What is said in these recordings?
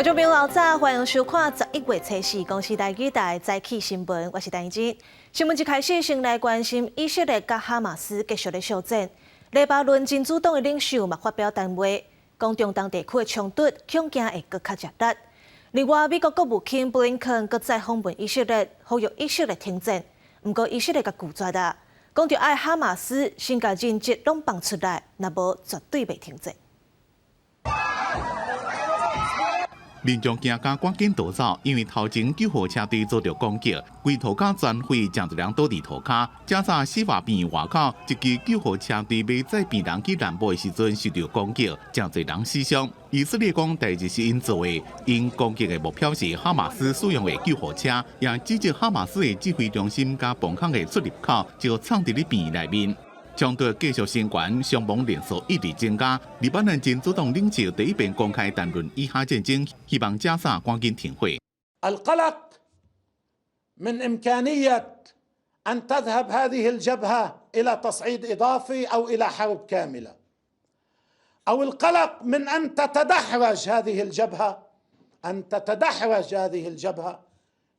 觀眾朋友早，歡迎收看11月初四公視台語台早起新聞，我是陳怡貞。新聞一開始，先來關心以色列佮哈馬斯繼續咧相戰。黎巴嫩真主黨的領袖嘛發表談話，講中東地區的衝突恐驚會閣較熱烈。另外，美國國務卿布林肯閣再訪問以色列，呼籲以色列停戰。毋過以色列共拒絕啊，講著愛哈馬斯先共人質攏放出來，若無絕對袂停戰。民眾驚甲趕緊逃走，因為頭前救護車隊遭著攻擊，規塗跤全毀，誠濟人倒佇塗跤。加薩西法病院外口，一支救護車隊欲載病人去南部的時陣受著攻擊，誠濟人死傷。以色列講代誌是𪜶做的，𪜶攻擊的目標是哈馬斯使用的救護車，也指責哈馬斯的指揮中心佮防空的出入口就藏佇咧病院內面。衝突繼續升懸，傷亡人數一直增加。黎巴嫩真主黨領袖第一遍公開談論以哈戰爭，希望加薩趕緊停火。 القلق من إمكانية أن تذهب هذه الجبهة إلى تصعيد إضافي أو إلى حرب كاملة أو القلق من أن تتدحرج هذه الجبهة أن تتدحرج هذه الجبهة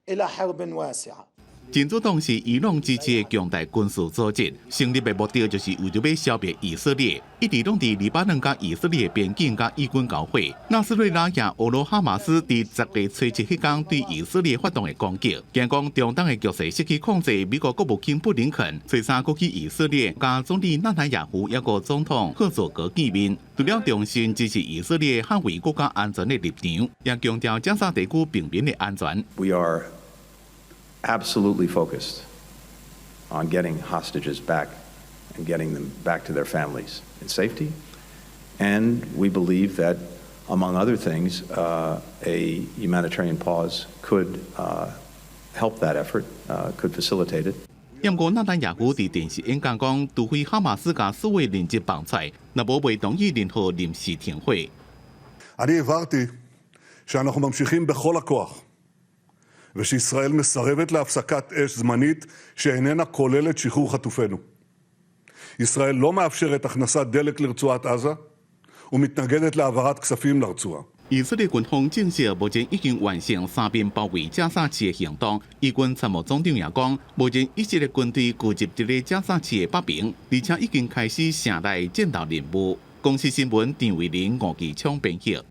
إلى حرب واسعة。真主黨是伊朗支持的強大軍事組織，成立的目的就是為著欲消滅以色列，一直攏佇黎巴嫩佮以色列邊境佮以軍交火。納斯瑞拉也呵咾哈馬斯佇10月初七彼工對以色列發動的攻擊，驚講中東的局勢失去控制。美國國務卿布林肯初三閣去以色列，佮總理納坦雅胡抑閣總統赫佐格見面，除了重申支持以色列捍衛國家安全的立場，也強調加沙地區平民的安全。 We are absolutely focused on getting hostages back and getting them back to their families in safety. And we believe that, among other things, a humanitarian pause could help that effort, could facilitate it. 毋過納坦雅胡佇電視演講講，除非哈馬斯共所有人質放出來，若無袂同意任何臨時停火。 אני הבהרתי שאנחנו ממשיכים בכל הכוח ושישראל מסרבת להפסקת אש זמנית שאיננה כוללת שחרור חטופינו. ישראל לא מאפשרת הכנסת דלק לרצועת עזה ומתנגדת להעברת כספים לרצועה. 以色列軍方證實，目前已經完成三面包圍加沙市的行動。以軍參謀總長也講，目前以色列軍隊聚集佇咧加沙市的北邊，而且已經開始城內戰鬥任務。公視新聞陳慧玲、吳繼昌編譯。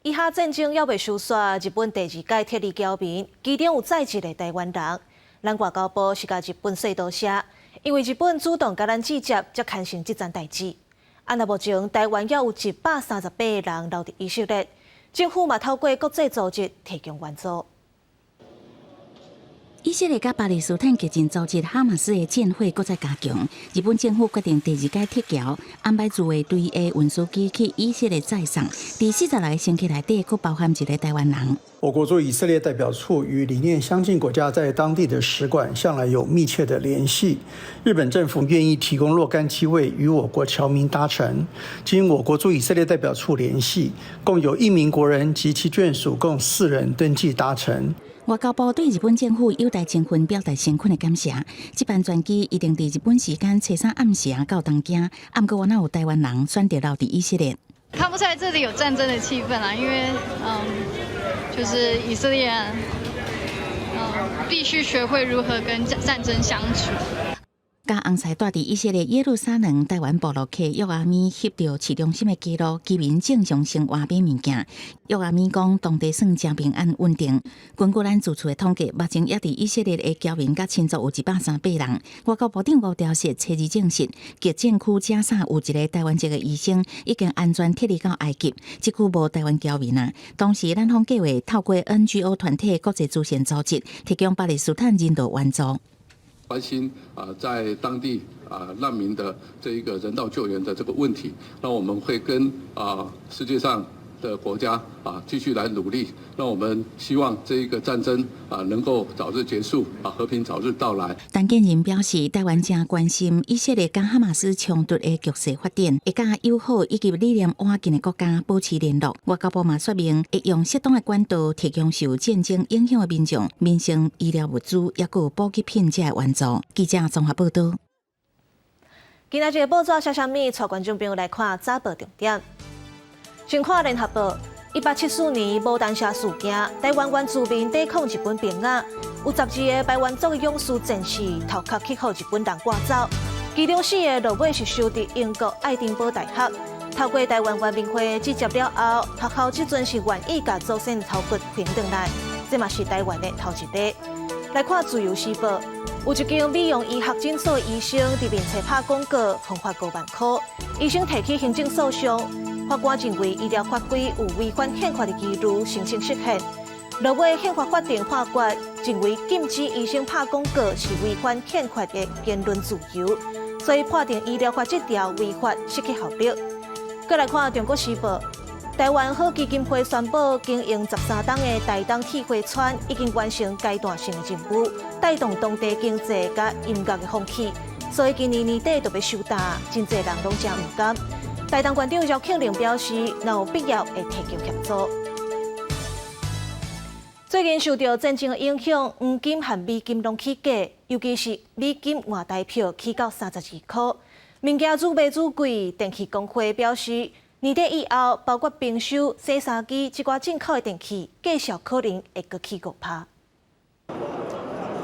以哈戰爭猶未收煞，日本第二屆撤離僑民，其中有載一个台灣人。咱外交部是共日本說多謝，因為日本主動共咱接觸，才牽成這樁代誌。啊，若目前台灣猶有138個人留佇以色列，政府嘛透過國際組織提供援助。以色列佮巴勒斯坦激進組織哈馬斯的戰火閣再加強，日本政府決定第二屆撤僑，安排自衛隊的運輸機去以色列載送。佇46個乘客內底，閣包含一個台灣人。我國駐以色列代表處與理念相近國家在當地的使館向來有密切的聯繫。日本政府願意提供若干機位與我國僑民搭乘。經我國駐以色列代表處聯繫，共有一名國人及其眷屬共四人登記搭乘。外交部對日本政府優待情分表達誠懇的感謝。這班專機預定佇日本時間初三暗時到東京，毋過原來有台灣人選擇留佇以色列。看不出來這裡有戰爭的氣氛啊，因為就是以色列，必須學會如何跟戰爭相處。佮翁婿蹛佇以色列耶路撒冷台灣部落客約阿米翕著市中心的街路，居民正常生活買物件。約阿米講，當地算誠平安穩定。根據咱住處的統計，目前猶佇以色列的僑民佮親族有138人。外交部長吳釗燮初二證實，激戰區加沙有一个台灣籍的醫生已經安全撤離到埃及，這久無台灣僑民啊。同時，咱方計劃透過 NGO 團體、國際慈善組織，提供巴勒斯坦人道援助。關心啊，在當地啊難民的這一個人道救援的這個問題，那我們會跟啊世界上的國家啊繼續來努力。那我們希望這一個戰爭啊能夠早日結束，啊和平早日到來。陳建仁表示，台灣誠關心以色列佮哈馬斯衝突的局勢發展，會佮友好以及理念倚近的國家保持聯絡。外交部嘛說明，會用適當的管道提供受戰爭影響的民眾民生醫療物資，抑閣有補給品這個援助。記者綜合報道。今仔日報紙寫啥物？帶觀眾朋友來看早報重點。先看聯合報， 1874年牡丹社事件，台灣原住民抵抗日本兵仔，有12個排灣族的勇士戰士頭殼去予日本人割走，其中四个落尾是收佇英國愛丁堡大學。透過台灣原民會集結了後，學校這陣是願意共祖先頭骨還轉來，這嘛是台灣的頭一例。來看《自由時報》，有一間美容醫學診所醫生佇面冊拍廣告，予罰5萬箍。醫生提起行政訴訟，法官認為醫療法規有違反憲法的疑慮，申請釋憲。落尾憲法法庭判決，認為禁止醫生拍廣告是違反憲法的言論自由，所以判定醫療法這條違法失去效力。閣來看《中國時報》，台灣好基金會宣布，經營13冬的台東鐵花村已經完成階段性的任務，帶動當地經濟佮音樂的風氣。所以今年年底就欲收擔，真濟人攏誠毋甘。台東縣長饒慶鈴表示，若有必要會提供協助。最近受到戰爭的影響，黃金和美金攏起價，尤其是美金換台票起到32塊。物件愈賣愈貴，電器公會表示，年底以後，包括冰箱、洗衫機這寡進口的電器，價數可能會閣起5趴。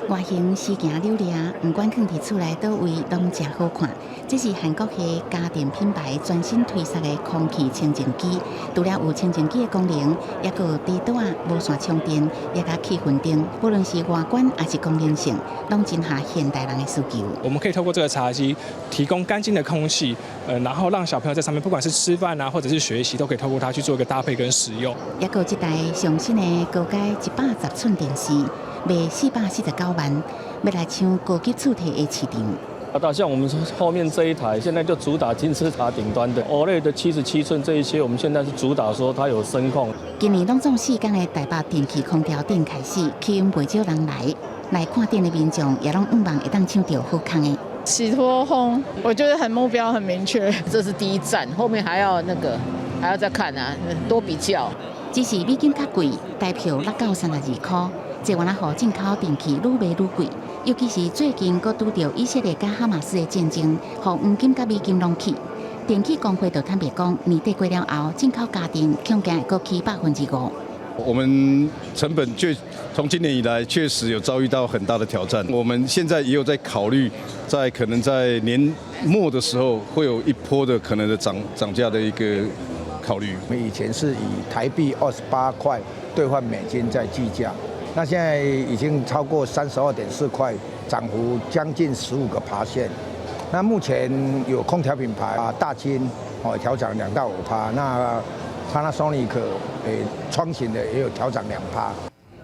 外形時行流麗，毋管囥佇厝內佗位攏誠好看。這是韓國的家電品牌全新推出的空氣清淨機，除了有清淨機的功能，抑閣有低桌仔無線充電，抑佮氣氛燈，無論是外觀抑是功能性，攏真合現代人的需求。我們可以透過這個茶几提供乾淨的空氣，然後讓小朋友在上面，不管是吃飯啊，或者是學習，都可以透過它去做一個搭配跟使用。抑閣這台上新的高階110寸電視，賣449萬，欲來搶高級厝體的市場。啊，像我們後面這一台，現在就主打金字塔頂端的 OLED 的77寸這一些，我們現在是主打說它有聲控。今年攏總四工的台北電器空調展開始，吸引袂少人來來看展的民眾，也攏向望會當搶著好康的。洗脫烘，我覺得很目標很明確。這是第一站，後面還要那個還要再看啊，多比較。只是美金較貴，台票落到32箍。這原來予進口電器愈賣愈貴，尤其是最近閣拄著以色列佮哈馬斯的戰爭，予黃金佮美金攏起。電器公會就坦白講，年底過了後，進口家電恐驚會閣起5%。我們成本確從今年以來確實有遭遇到很大的挑戰。我們現在也有在考慮，在可能在年末的時候會有一波的可能的漲價的一個考慮。我們以前是以台幣28塊兌換美金在計價。那現在已經超過32.4塊，漲幅將近15%。那目前有空調品牌啊，大金哦調漲2到5趴，那 Panasonic 窗型的也有調漲2趴。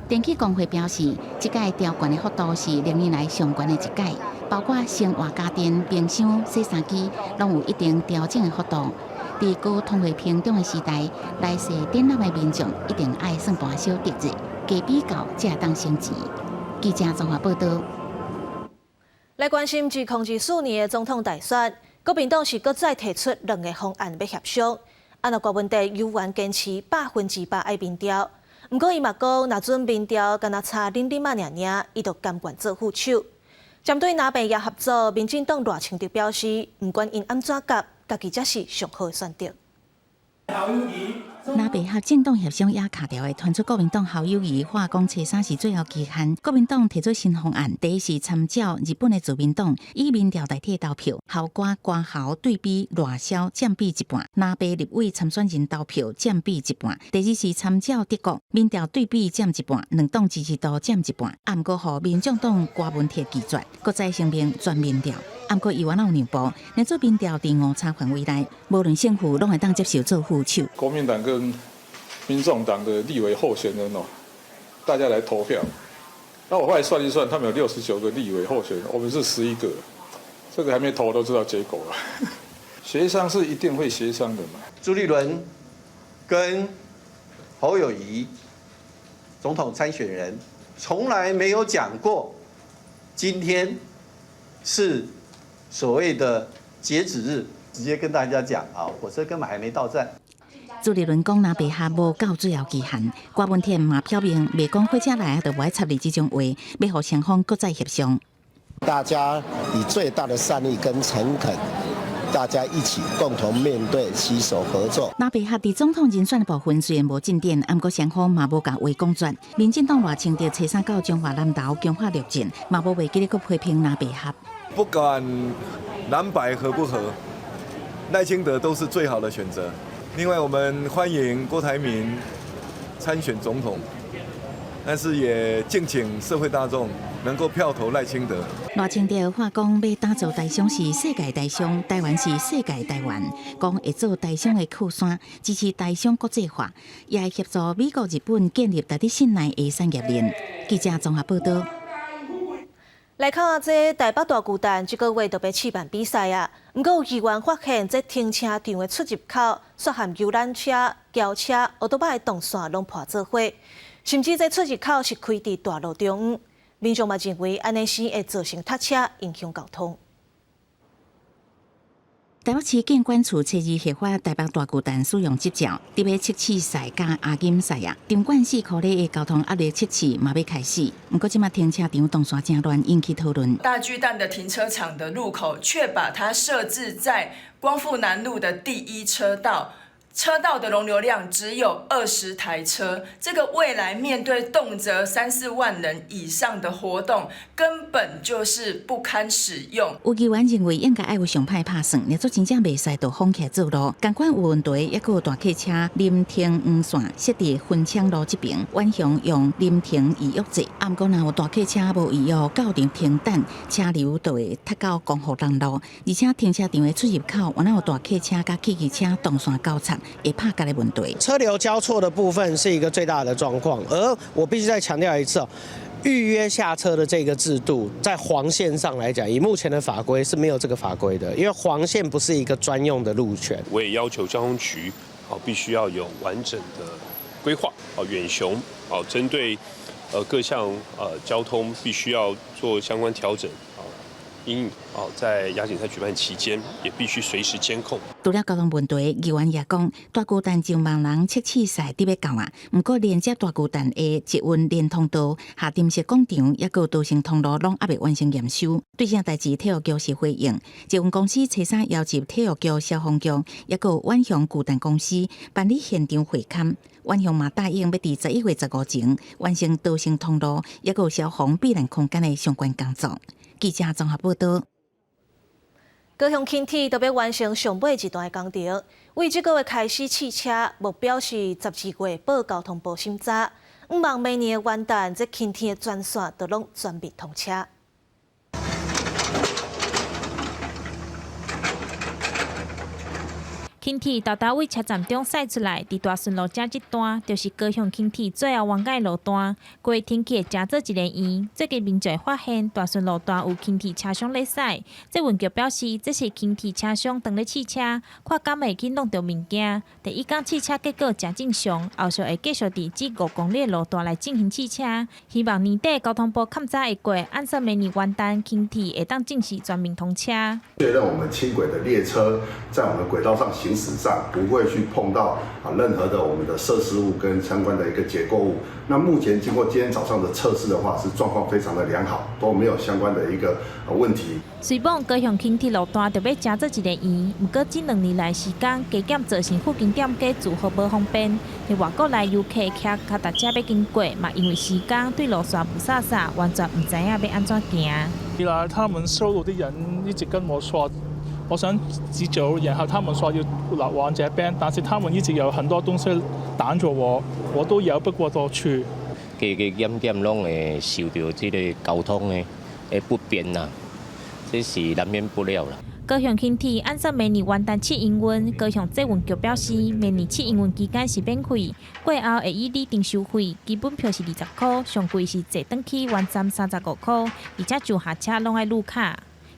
電器公會表示，這屆調懸的幅度是歷年來上懸的一屆，包括生活家電、冰箱、洗衫機，攏有一定調整的幅度。佇高通貨膨脹的時代，來踅展覽的民眾一定愛算盤小得著，加比較才會當省錢。記者綜合報道。來關心2024年的總統大選，國民黨是閣再提出兩个方案欲協商。啊，若郭文哲猶原堅持100%愛民調，毋過伊嘛講，若準民調敢若差零點仔爾爾，伊就甘願做副手。針對藍白合合作，民進黨賴清德表示，毋管𪜶按怎夾，家己才是上好的選擇。藍白合政黨協商也卡著的，傳出國民黨侯友宜話講初三是最後期限。國民黨提出新方案，第一是參照日本的自民黨，以民調代替投票，侯郭郭侯對比賴蕭佔比一半，藍白立委參選人投票佔比一半。第二是參照德國，民調對比佔一半，兩黨支持度佔一半。啊，毋過予民眾黨郭文鐵拒絕，閣再聲明全民調。啊，毋過伊原來有讓步，若做民調佇誤差範圍內，無論勝負，攏會當接受做副手。國民黨跟民眾黨的立委候選人哦，大家來投票。那我後來算一算，他們有69個立委候選人，我們是11個，這個還沒投都知道結果了。協商是一定會協商的嘛。朱立倫跟侯友宜總統參選人從來沒有講過，今天是所謂的截止日，直接跟大家講啊，火車根本還沒到站。朱立倫講，藍白合無到最後期限，郭文鐵嘛表明，袂講火車來就無愛插你這種話，欲予雙方閣再協商。大家以最大的善意跟誠懇，大家一起共同面對，攜手合作。藍白合佇總統人選的部分雖然無進展，毋過雙方嘛無共話講絕。民進黨賴清德初三到彰化南投強化綠陣，嘛無袂記咧閣批評藍白合。不管藍白合不合，賴清德都是最好的選擇。另外，我們歡迎郭台銘參選總統，但是也敬請社會大眾能夠票投賴清德。賴清德話講，欲打造台商是世界台商，台灣是世界台灣，講會做台商的靠山，支持台商國際化，也會協助美國、日本建立值得信賴的產業鏈。記者綜合報道。來看下這台北大巨蛋，這個月就欲試辦比賽啊。毋過有議員發現，這停車場的出入口涉嫌遊覽車、轎車、歐多擺的動線攏破做伙，甚至這出入口是開佇大路中央。民眾嘛認為，按呢是會造成塞車，影響交通。台北市建管處初二核發台北大巨蛋使用執照，特別測試賽佮亞錦賽啊，場館四箍的交通壓力測試嘛欲開始。毋過這馬停車場動線誠亂，引起討論。大巨蛋的停車場的入口，卻把它設置在光復南路的第一車道。車道的容流量只有20台車，這個未來面對動輒三四萬人以上的活動，根本就是不堪使用。有議員認為應該愛有上歹拍算，若做真正袂使就封起來做路。仝款有問題，抑閣有大客車臨停黃線設佇分廠路這邊，遠雄用臨停預約制。毋過若有大客車無預約到場停等，車流就會塞到光復南路，而且停車場的出入口，原來有大客車佮汽機車動線交叉。會拍結的問題。車流交錯的部分是一個最大的狀況，而我必須再強調一次哦，預約下車的這個制度，在黃線上來講，以目前的法規是沒有這個法規的，因為黃線不是一個專用的路權。我也要求交通局，必須要有完整的規劃，遠雄，針對各項交通必須要做相關調整。因在亞錦賽舉辦期間，也必須隨時監控。除了交通問題，議員也講，大巨蛋上萬人測試賽得欲到啊，毋過連接大巨蛋的捷運連通道、下沉式廣場，抑閣逃生通路攏猶未完成驗收。對這代誌，體育局是回應，捷運公司初三邀集體育局、消防局，抑閣遠雄巨蛋公司辦理現場會勘。遠雄嘛答應欲佇11月15前完成逃生通路，抑閣消防避難空間的相關工作。記者綜合報道。高雄輕鐵都欲完成上尾一段的工程，為這個月開始試車，目標是12月報交通部審查。向望明年的元旦，這輕鐵的全線都攏全面通車。輕鐵沓沓對車站中駛出來，佇大順路遮這段，就是高雄輕鐵最後完結路段。規個天氣會成做一个圓。最近民眾發現大順路段有輕鐵車廂咧駛，捷運局表示，這是輕鐵車廂當咧試車，看敢會去弄著物件。第一工試車結果誠正常，後續會繼續佇這5公里的路段來進行試車。希望年底交通部勘查會過，按算明年元旦輕鐵會當正式全面通車。確認我們輕軌的列車在我們軌道上行駛上不會去碰到任何的我們的設施物跟相關的一個結構物。那目前經過今天早上的測試的話，是狀況非常的良好，都沒有相關的一個問題。雖講高雄輕鐵路段著欲成做一个圓，毋過這兩年來時間加減造成附近店家住戶無方便。佇外國來遊客騎腳踏車欲經過，嘛因為時間對路線霧煞煞，完全毋知影欲按怎行。來，他們修路的人一直跟我說，我想直走，然後他們說要往這邊，但是他們一直有很多東西擋住我，我都繞不過過去。加加減減攏會受著這个交通的不便啦，這是難免不了啦。高雄輕鐵按算明年元旦試營運，高雄捷運局表示，明年試營運期間是免費，過後會以里程收費，基本票是20箍，上貴是坐轉去原站35箍，而且上下車攏愛擼卡。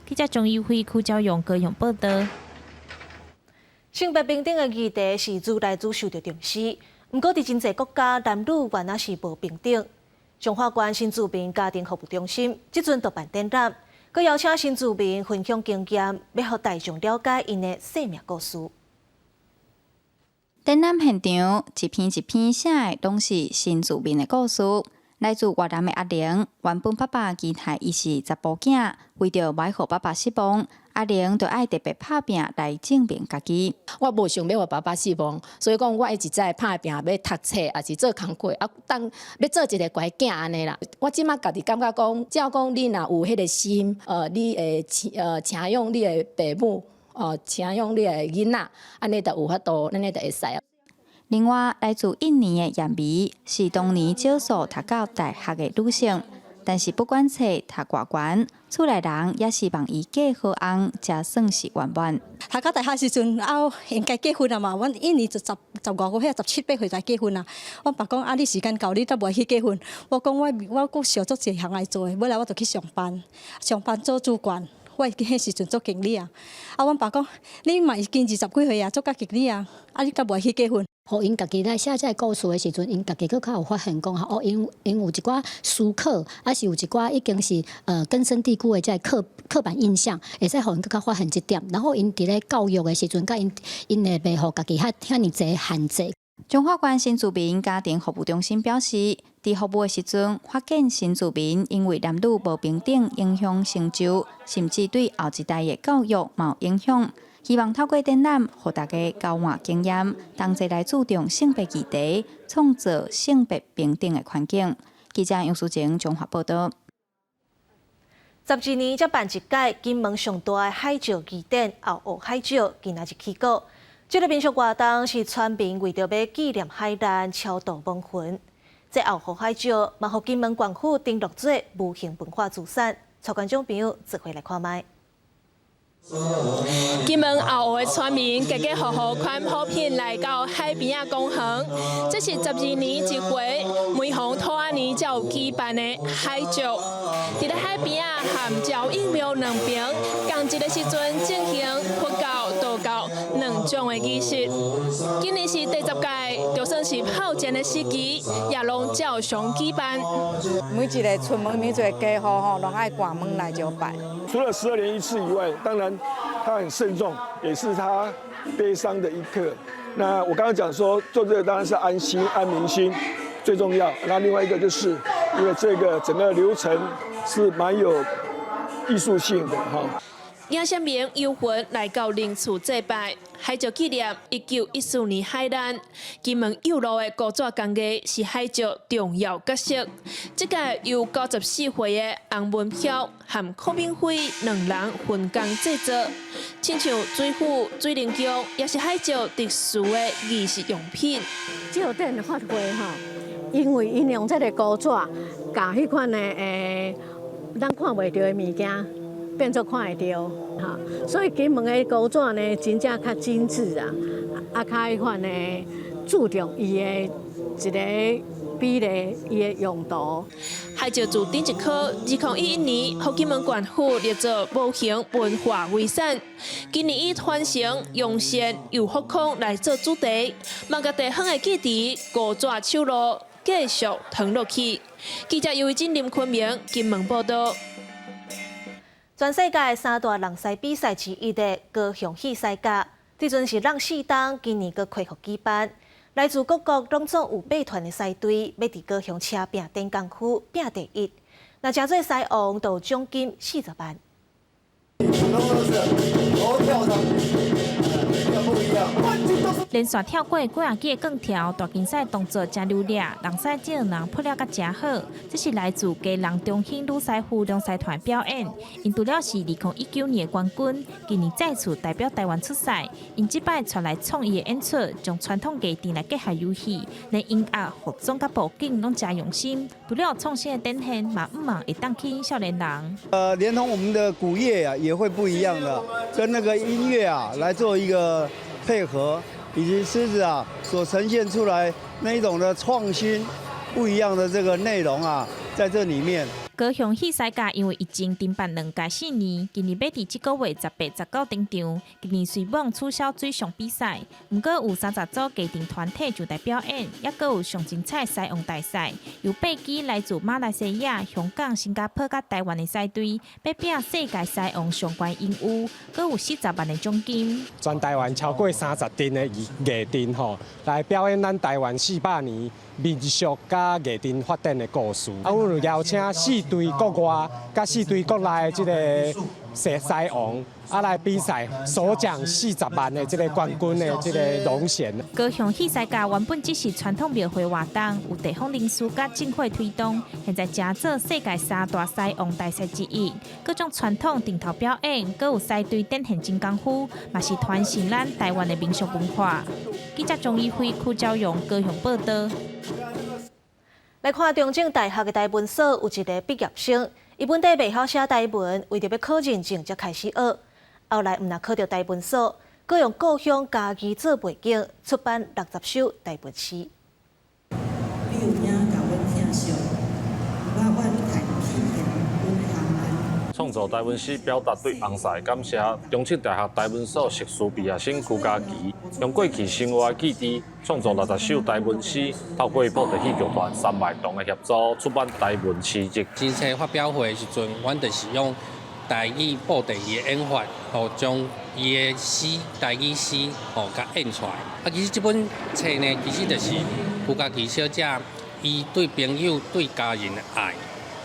記者張怡輝、柯昭勇高雄報道。性別平等的議題是愈來愈受著重視，毋過佇真濟國家，男女原來是無平等。彰化縣新住民家庭服務中心這陣就辦展覽，閣邀請新住民分享經驗，欲予大眾了解𪜶的生命故事。展覽現場一篇一篇寫的，攏是新住民的故事。來自越南的阿玲，原本爸爸期待伊是查埔囝，為著無愛予爸爸失望，阿玲就愛特別拍拚來證明家己。我無想欲予爸爸失望，所以講我一直在拍拚，欲讀冊，抑是做工課，啊，當欲做一个乖囝按呢啦。我這馬家己感覺講，只要講你若有彼个心，你會請養你的爸母，請養你的囡仔，按呢就有法度，按呢就會使。另外，來自印尼的葉美是當年少數讀到大學的女性，但是不管冊讀偌懸，厝內人也希望伊嫁好翁，才算是圓滿。讀到大學時陣，啊，應該結婚啊嘛。阮印尼就十五歲、17、8歲才結婚啊。阮爸講啊，你時間到，你都袂去結婚。我講我閣想足濟項愛做的，尾來我就去上班，上班做主管。我會記彼時陣做經理啊。啊，阮爸講你嘛已經20幾歲啊，做甲經理啊，啊，你閣袂去結婚？予𪜶家己來寫這个故事的時陣，𪜶家己閣較有發現講吼，哦，𪜶有一寡思考，抑是有一寡已經是根深蒂固的這个刻板印象，會使予𪜶閣較發現這點。然後𪜶佇咧教育的時陣，佮𪜶會袂予家己遐爾濟限制。彰化縣新住民家庭服務中心表示，佇服務的時陣，發現新住民因為男女無平等影響成就，甚至對後一代的教育嘛有影響。希望透過展覽，予大家交換經驗，同齊來注重性別議題，創造性別平等的環境。記者楊淑靜彰化報導。12年才辦一屆金門上大的海石儀典——後湖海石，今仔日起鼓。這个民俗活動是村民為著欲紀念海難超度亡魂。這後湖海石嘛，予金門縣府登錄做無形文化資產。帶觀眾朋友做伙來看覓。金門後湖的村民家家戶戶款好品來到海邊仔公園，這是12年一回，每逢兔仔年才有舉辦的海石。佇咧海邊仔和朝應廟兩邊，仝一个時陣進行佛教、道教兩種的儀式。今年是第十屆，就算是炮戰的時期，也攏照常舉辦。每一个出門，每一个家戶吼，攏愛掛門來朝拜。除了12年一次以外，當然他很慎重，也是他悲傷的一刻。那我剛剛講說做這個當然是安心安民心最重要。那另外一個就是因為這個整個流程是蠻有藝術性的哈。影像明遊魂來到靈厝祭拜，海石紀念1914年海難。金門右路的高紙工藝是海石重要角色。這屆由94歲的洪文飄和柯明輝兩人分工製作，親像水壺、水靈鏡，也是海石特殊的儀式用品。這個展的發揮吼，因為𪜶用這个高紙，共彼款的咱看袂著的物件。變做看會著，哈，所以金門的高紙呢，真正較精緻啊，啊，較彼款的注重伊的一个比例，伊的用途。海石自頂一科，2011年，予金門縣府列做無形文化遺產。今年以傳承、揚善、又復康來做主題，嘛共地方的記憶高紙手路繼續傳落去。記者尤維珍、林坤明，金門報導。全世界三大龍獅比賽之一的高雄戲獅甲，這陣是櫳四冬，今年閣恢復舉辦。來自各國攏總有八團的獅隊，欲佇高雄車拚展工區拚第一。若成做獅王，就有獎金40萬。我跳的，不一樣。連續跳過幾仔支的槓條，大競賽動作誠流利，龍獅這人撲了甲誠好。這是來自基隆中興女師傅龍獅團表演。𪜶除了是2019年的冠軍，今年再次代表台灣出賽。𪜶這擺帶來創意的演出，將傳統藝陣來結合遊戲，連音樂、服裝佮布景攏誠用心。除了創新的展現，嘛向望會當吸引少年人。連同我們的鼓樂啊，也會不一樣的，跟那個音樂啊來做一個配合。以及獅子啊所呈現出來那一種的創新不一樣的這個內容啊，在這裡面。高雄戲獅甲因為疫情停辦兩屆四年，今年欲佇這個月18、19登場。今年雖罔取消水上比賽，毋過有30組家庭團體上台表演，抑閣有上精彩獅王大賽，有八支來自馬來西亞、香港、新加坡佮台灣的獅隊，欲拚世界獅王上懸榮譽，閣有40萬的獎金。全台灣超過30陣的藝陣吼，來表演咱台灣400年民俗佮藝陣發展的故事。啊，阮有邀請四隊國外佮四隊國內的這个獅獅王啊來比賽，首獎40萬的這个冠軍的這个榮銜。高雄戲獅節原本只是傳統廟會活動，有地方人士佮政府推動，現在成做世界三大獅王大賽之一。各種傳統陣頭表演，閣有獅隊展現真功夫，嘛是傳承咱台灣的民俗文化。記者鍾怡輝、柯昭榮高雄報導。來看中正大學的台文所有一个畢業生，伊本底袂曉寫台文，為著欲考認證才開始學。後來毋但考著台文所，閣用故鄉嘉義做背景，出版60首台文詩。你有影共阮疼惜，我願趁去行阮的航班。創作台文詩表達對翁婿的感謝。中正大學台文所碩士畢業生邱家琪，用過去生活的記憶創作60首台文詩，透過布袋戲劇團三麥堂的協助出版台文詩集。新冊發表會的時陣，阮就是用台語布袋戲的演法，吼將伊的詩台語詩吼共演出來。啊，其實這本冊呢，其實就是邱家琪小姐伊對朋友、對家人的愛。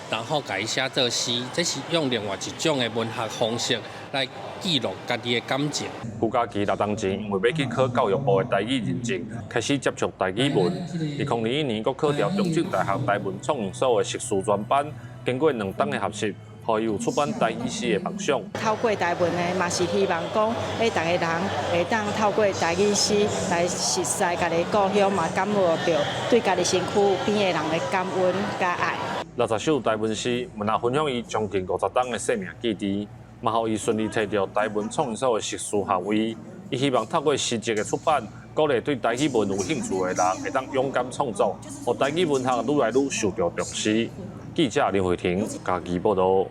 然後共伊寫做詩，這是用另外一種的文學方式來記錄家己的感情。邱家琪六年前因為欲去考教育部的台語認證，開始接觸台語文。2021年，閣考著中正大學台文創研所的碩士專班，經過兩冬的學習，予伊有出版台語詩的夢想。透過台文呢，嘛是希望講，逐个人會當透過台語詩來熟悉家己故鄉，嘛感受著對家己身軀邊的人的感恩佮愛。60首台文詩，毋但分享伊將近50冬的生命記憶，嘛予伊順利提著台文創研所的碩士學位。伊希望透過詩集的出版，鼓勵對台語文有興趣的人，會當勇敢創作，予台語文學愈來愈受著重視。記者林慧婷嘉義報導。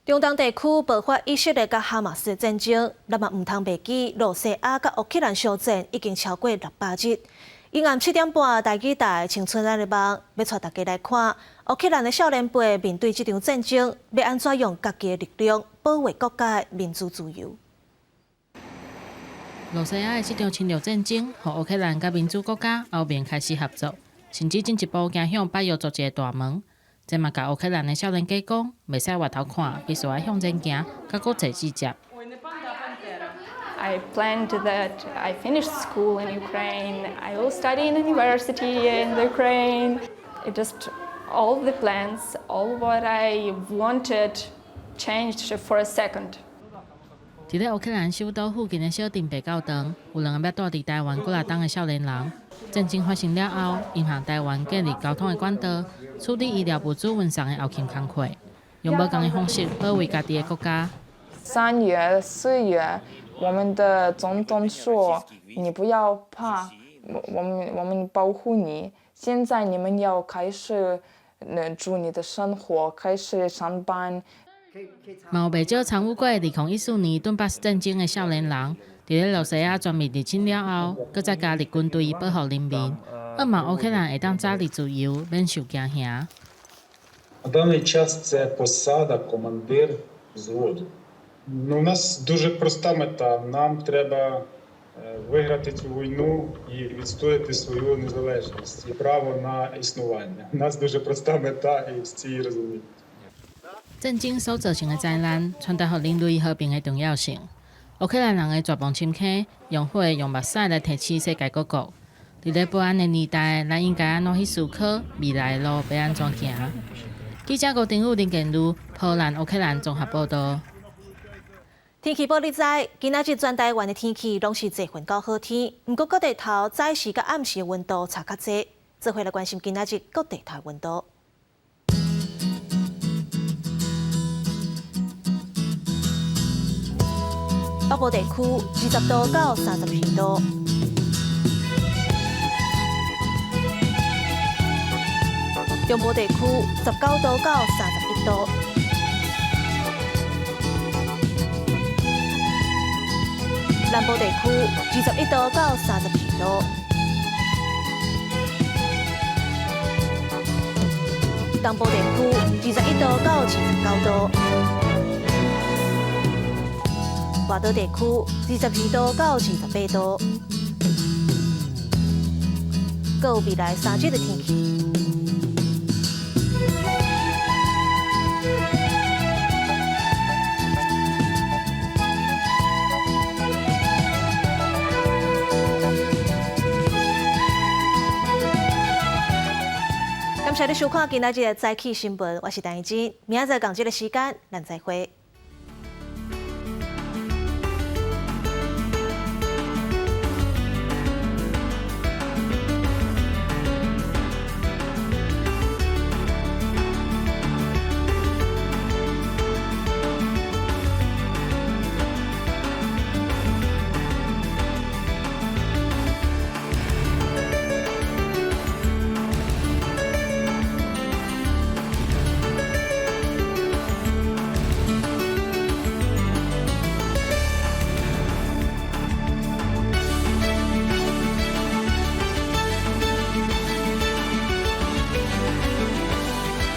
中東地區爆發以色列佮哈馬斯戰爭，咱嘛毋通袂記，羅西亞佮烏克蘭相戰已經超過600日。今暗7點半，台語台青春咱的夢，欲帶大家來看烏克蘭的少年輩面對這場戰爭，欲按怎用家己的力量保衛國家的民主自由。羅西亞的這場侵略戰爭，予烏克蘭佮民主國家歐盟開始合作，甚至進一步走向北約組織的大門。這嘛共烏克蘭的少年家講，袂使回頭看，必須愛向前行，佮國際接觸。 I planned that I finished school in Ukraine, I will study in university in Ukraine. It just all the plans, all what I wanted changed for a second. 佇咧烏克蘭首都附近的小鎮白教堂，有兩个欲蹛佇台灣幾若冬的少年人。戰爭發生了後，𪜶向台灣建立溝通的管道，處理醫療物資運送的後勤工課，用無仝的方式保衛家己的國家。 3月、4月，我們的總統說：“你不要怕，我們保護你。現在你們要開始，過你的生活，開始上班。” 嘛有袂少參與過2014年頓巴斯戰爭的少年人，佇咧羅西亞全面入侵了後，閣再加入軍隊保護人民，向望烏克蘭會當早日自由，免受驚嚇。 На даний час це посада командир взводу. Ну, у нас дуже проста мета. Нам треба виграти цю війну і відстояти свою незалежність і право на існування. У нас дуже проста мета і всі її розуміють. 戰爭所造成的災難，傳達予人類和平的重要性。烏克蘭人的絕望深坑，用火用目屎來提醒世界各國。佇咧不安的年代，咱應該按怎去思考未來的路欲按怎行？記者郭定宇、林建如、波蘭、烏克蘭綜合報導。天氣報你知，今仔日全台灣的天氣攏是濟雲到好天，毋過各地頭早時佮暗時溫度差較濟。做伙來關心今仔日各地頭溫度。北部地區20度到32度，中部地區19度到31度，南部地區21度到32度，東部地區21度到29度。外島地區22度到28度，閣有未來3日的天氣。感謝你收看今仔日的早起新聞，我是陳怡之，明仔載仝這个時間，咱再會。